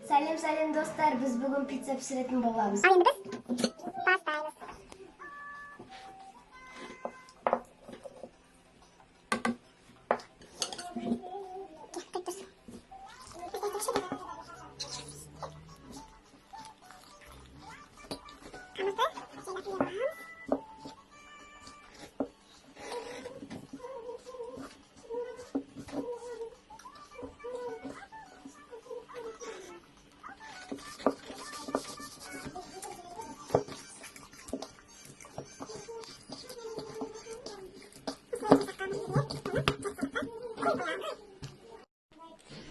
Сәлем, сәлем, достар! Біз бүгін пицца пісіретін боламыз. Ал енді біз бастаймыз. Кеттік, дұрыс. Қамырды жайлап жуамыз.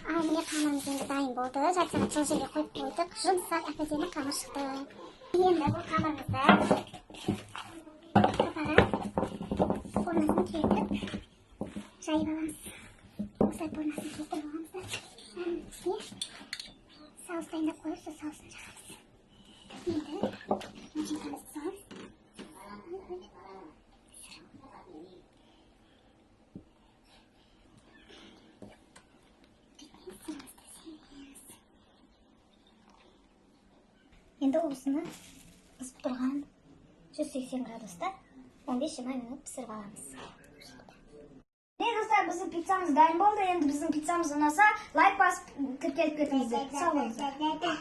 Ал міне, қамырымыз енді дайын болды. Жарты сағат жылы жерге қойып қойдық. Жұмсақ, әп әдемі қамыр шықты. Енді бұл қамырымызды табаға формасын келтіріп жайып аламыз. Осылай формасын келтіріп аламыз да, үстіне соус дайындап қойып, сол соусын жағамыз. Енді начинкамызды саламыз. Ой, ой. Бетіне сырымызды себеміз. Енді осыны қызып тұрған 180 градуста 15-20 минут пісіріп аламыз. Міне, достар, біздің пиццамыз дайын болды. Енді біздің пиццамыз ұнаса, лайк басып, тіркеліп кетіңіздер. Сау болыңыздар.